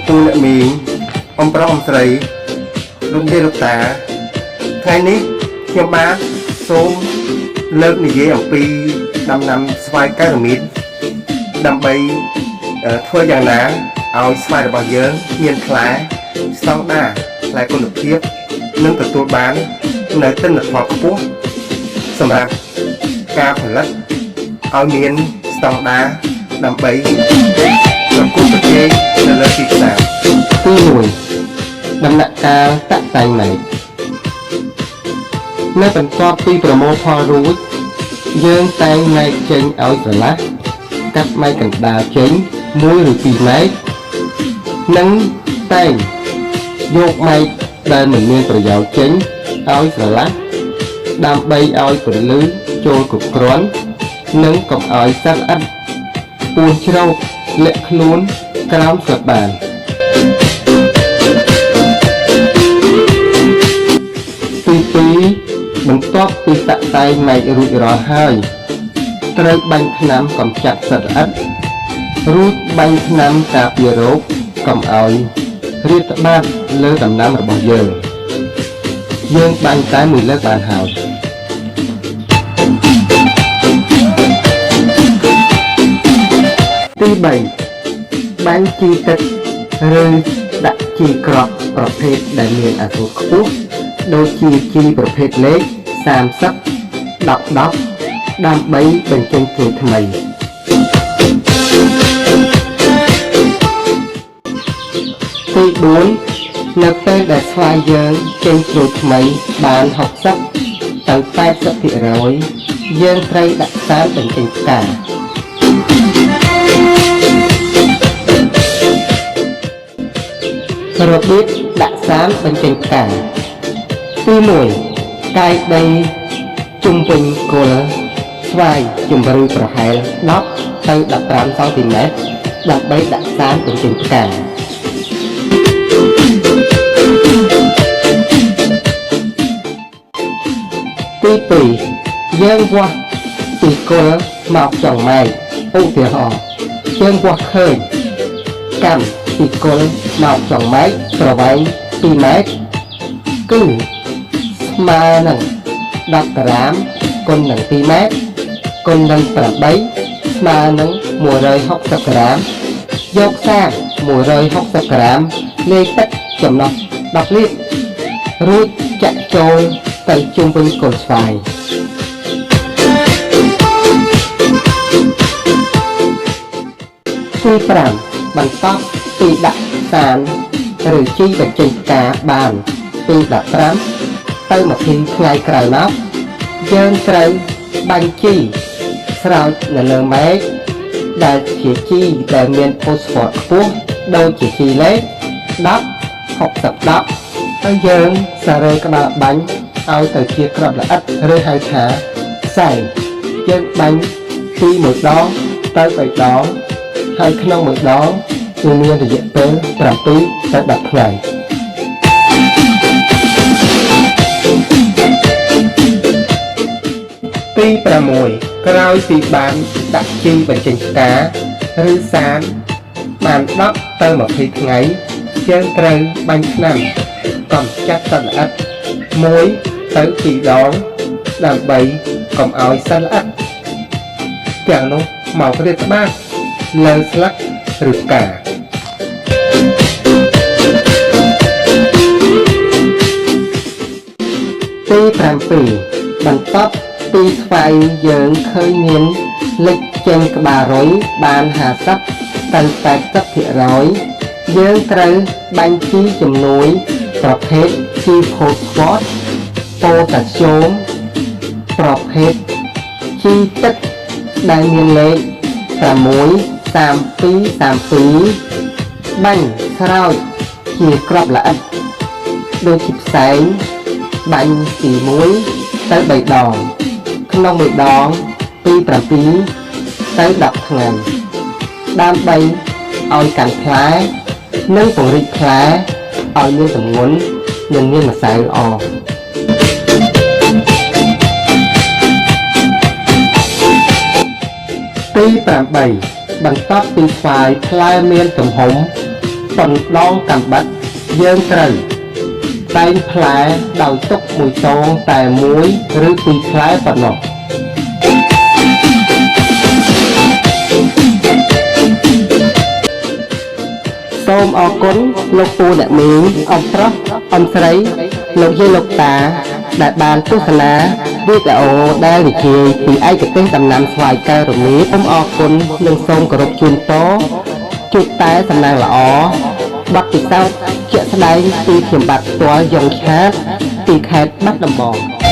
លោកពូអ្នកមីងអ៊ំប្រុសអ៊ំស្រីលោកយាយលោកតាថ្ងៃនេះខ្ញុំបាទសូមលើកនិយាយអំពីដំណាំស្វាយកែវរមៀតដើម្បីធ្វើយ៉ាងណាឲ្យស្វាយរបស់យើងមានផ្លែស្តង់ដារផ្លែគុណភាពនិងទទួលបាននៅទិន្នផលខ្ពស់សម្រាប់ការផលិតឲ្យមានស្តង់ដារដើម្បីប្រកួតប្រជែងនៅលើទីផ្សារ ទី1ដំណាក់កាលតាក់តែងមែកនៅបន្ទាប់ពីប្រមូលផលរួចយើងតែងមែកចេញឲ្យស្រឡះកាត់មែកកណ្ដាលចេញ1ឬ2មែកនិងតែងយកមែកដែលមិនមានប្រយោជន៍ចេញឲ្យស្រឡះដើម្បីឲ្យពន្លឺចូលគ្រប់គ្រាន់និងកុំឲ្យសត្វល្អិតពស់ជ្រោកលាក់ខ្លួនក្រោមស្លឹកបាន ទី2បន្ទាប់ពីតាក់តែងមែករួចរាល់ហើយត្រូវបាញ់ថ្នាំកម្ចាត់សត្វល្អិតរួចបាញ់ថ្នាំការពាររោគកុំឲ្យរាតត្បាតលើដំណាំរបស់យើងយើងបាញ់តែមួយលើកបានហើយទី3បាញ់ជីទឹកឬដាក់ជីក្រក់ប្រភេទដែលមានអាសូតខ្ពស់ដូចជាជីប្រភេទលេខ30 10 10ដើម្បីបញ្ចេញគ្រូថ្មីទី4នៅពេលដែលស្វាយយើងចេញគ្រូថ្មីបាន60ទៅ80%យើងត្រូវដាក់សានបញ្ចេញផ្ការបៀបដាក់សានបញ្ចេញផ្កាទី1កាយដីជុំវិញគល់ស្វាយជម្រៅប្រហែល10ទៅ15សង់ទីម៉ែត្រដើម្បីដាក់សានបញ្ចេញផ្កាទី2យើងវាស់ពីគល់មកចុងម៉ែកឧទាហរណ៍យើងវាស់ឃើញកម្មពីគល់មកចុងម៉ែកប្រវែង2ម៉ែត្រគឺស្មើនឹង10ក្រាមគុណនឹង2ម៉ែត្រគុណនឹង8ស្មើនឹង160ក្រាមយកសាន160ក្រាមលាយទឹកចំណុះ10លីត្ររួចចាក់ចូលទៅជុំវិញគល់ស្វាយទី5បន្ទាប់ពីដាក់សានឬជីបញ្ចេញផ្កាបានពី15ទៅ20ថ្ងៃក្រោយមកយើងត្រូវបាញ់ជីស្រោចនៅលើមែកដែលជាជីដែលមានផូស្វ័រខ្ពស់ដូចជាជីលេខ10 60 10ហើយយើងសារ៉េក្បាលបាញ់ឲ្យទៅជាគ្រាប់ល្អិតឬហៅថាផ្សែងយើងបាញ់ពី1ដងទៅ3ដងហើយក្នុងមួយដងគឺមានរយៈពេល7ទៅ10ថ្ងៃទី6ក្រោយពីបានដាក់ជីបញ្ចេញផ្កាឬសានបាន10ទៅ20ថ្ងៃយើងត្រូវបាញ់ថ្នាំកម្ចាត់សត្វល្អិត1ទៅ2ដងដើម្បីកុំឲ្យសត្វល្អិតទាំងនោះមករាតត្បាតលើស្លឹកឬផ្កាទី7បន្ទាប់ពីស្វាយយើងឃើញមានលេចចេញក្បាលរុយបាន50ទៅ80%យើងត្រូវបាញ់ជីជំនួយប្រភេទជីផូស្វតប៉ូតាស្យូមប្រភេទជីទឹកដែលមានលេខ6 32 32បាញ់ស្រោចជាគ្រាប់ល្អិតដូចជាផ្សែងបាញ់ពី1ទៅ3ដងក្នុងមួយដងពី7ទៅ10ថ្ងៃដើម្បីឲ្យកាន់ផ្លែនិងពង្រីកផ្លែឲ្យមានទម្ងន់និងមានម្សៅល្អទី8បន្ទាប់ពីស្វាយផ្លែមានទំហំ ប៉ុនដងកាំបិតយើងត្រូវតែងផ្លែដោយទុកមួយតងតែមួយឬពីរផ្លែប៉ុណ្ណោះសូមអរគុណលោកពូអ្នកមីងអ៊ំប្រុសអ៊ំស្រីលោកយាយលោកតាដែលបានទស្សនាវីដេអូដែលនិយាយពីឯកទេសដំណាំស្វាយកែវរមៀតសូមអរគុណនិងសូមគោរពជូនពរជួបតែសំណាងល្អបទពិសោធន៍ជាក់ស្ដែងពីខ្ញុំបាទផ្ទាល់យ៉ុងឆាតពីខេត្តបាត់ដំបង។